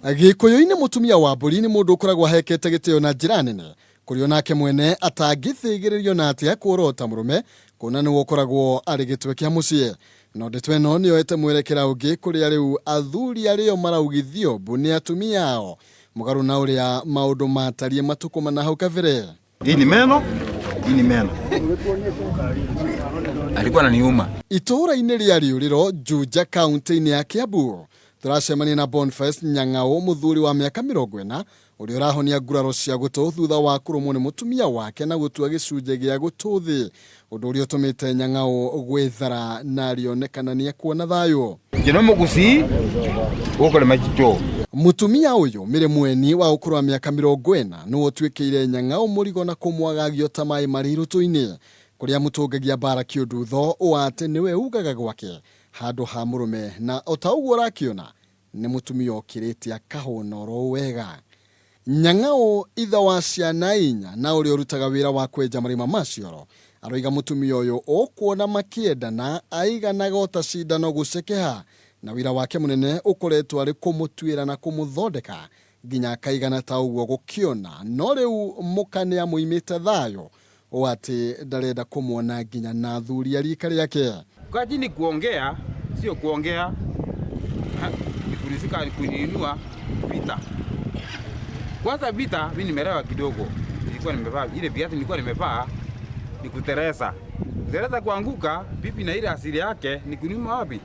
Gĩkũyũ-inĩ mũtumia wa mbũri nĩ mũndũ ũkoragwo ahekete gĩtĩo na njĩra nene kũrĩ onake mwene atangĩthĩgĩrĩrio na atĩ akũrota mũrũme kuona nĩwe ũkoragwo arĩ gĩtwe kĩa mũciĩ. No ndeto ĩno nĩyoete mwerekera ũngĩ kũrĩa rĩu athuri arĩo maraugithio mbu nĩ atumia ao mũgarũ na ũrĩa maũndũ matariĩ matukũ mana hau kabere. Hii ni meno, hii ni meno. Alikuwa ananiuma. Itũũra-inĩ rĩa Rĩũrĩro, Juja, kaunti-inĩ ya Kiambu, tũracemania na Boniface Nyang'au, mũthuri wa mĩaka 40, ũrĩa ũrahonia nguraro cia gũtũ thutha wa kũrũmwo nĩ mũtumia wake na gũtua gĩcunjĩ gĩa gũtũ thĩ, ũndũ ũrĩa ũtũmĩte Nyang'au gwĩthara na arĩonekana nĩ ekuona thayũ. Kino mugusi ukolema chicho. Mũtumia ũyũ Mary Mweni wa ũkũrũ wa mĩaka 40 nĩwe ũtuĩkĩire Nyang'au mũrigo na kũmwagagio ta maĩ marĩ irũtũ-inĩ kũrĩa amũtũngagia mbara kĩũndutho ũũ atĩ nĩwe ugaga gwake handũ ha mũrũme na ota ũguo ũrakĩona nĩ mũtumia ũkĩrĩte akahũna oro wega. Nyang'au ithe wa ciana inya na ũrĩa ũrutaga wĩra wa kwenja marima ma cioro aroiga mũtumia ũyũ ũkuona makĩendana aiganaga ota cindano gũcekeha na wĩra wake mũnene ũkoretwo arĩ kũmũtuĩra na kũmũthondeka nginya akaigana ta ũguo gũkĩona no rĩu mũka nĩ amũimĩte thayũ ũũ atĩ ndarenda kũmuona nginya na athuri a rika rĩake. Kukaa chini kuongea sio kuongea. Ha, ni kunishika ni kuniinua vita. Kwanza vita mimi nimelewa kidogo. Nilikuwa nimevaa ile viatu nilikuwa nimevaa ni kutereza. Kutereza kuanguka bibi na ile asili yake ni kuniuma wapi?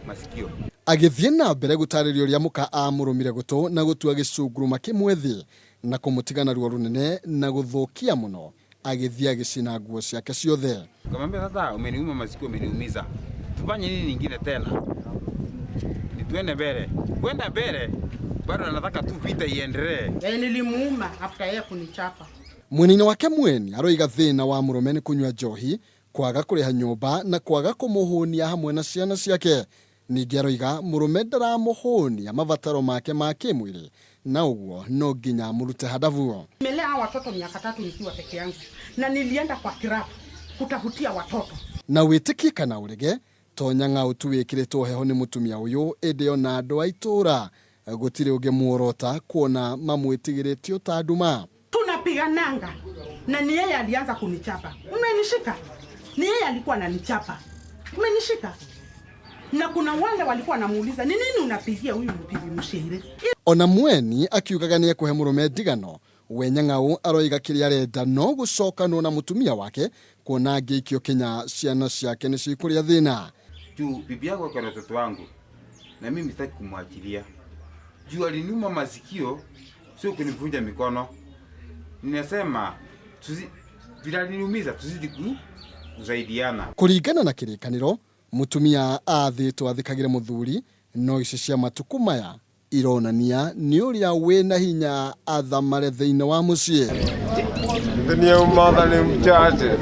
Masikio. Agĩthiĩ na mbere gũtarĩria ũrĩa mũka amũrũmire gũtũ na gũtua gĩcunguruma kĩmwe thĩ na kũmũtiga na ruo rũnene na gũthũkia mũno agĩthiĩ agĩcina nguo ciake ciothe. Nikamwambia sasa umeniuma masikio umeniumiza. Tufanye nini nyingine tena? Ni tuende mbele. Kwenda mbele bado anataka tu vita iendelee. Nilimuuma after yeye kunichapa. Mwena-inĩ wake Mweni aroiga thĩna wa mũrũme nĩ kũnyua njohi, kwaga kũrĩha nyũmba na kwaga kũmũhũnia hamwe na ciana ciake. Ningĩ aroiga mũrũme ndaramũhũnia mabataro make ma kĩmwĩrĩ na ũguo no nginya amũrute handabu. Nimelea hawa watoto miaka 3 nikiwa peke yangu na nilienda kwa club kutafutia watoto. Na wĩtĩkie kana ũrege to Nyang'au tu wĩkĩrĩtwo heho nĩ mũtumia ũyũ ĩndĩ ona andũ a itũũra gũtirĩ ũngĩ muorota kuona mamwĩtigĩrĩte ta nduma. Tunapigananga na ni yeye alianza kunichapa. Umenishika? Ni yeye alikuwa ananichapa. Umenishika? Na kuna wale walikuwa wanamuuliza ni nini unapigia huyu mpibi mshairi? Ona Mweni akiugaga nĩ ekũhe mũrũme ndigano we Nyang'au aroiga kĩrĩa arenda no gũcokanwo na mũtumia wake kuona angĩikio Kenya ciana ciake nĩ cikũrĩa thĩna. Juu bibi yako ako na watoto wangu na mimi sitaki kumwachilia. Juu aliniuma masikio sio kunivunja mikono. Ninasema vile aliniumiza tuzidi kusaidiana. Kũringana na kĩrĩkanĩro mũtumia athĩtwo athĩkagĩre mũthuri no ici cia matukũ maya ironania nĩ ũrĩa wĩna hinya athamare thĩinĩ wa mũciĩ. Nĩ mwathani mchache.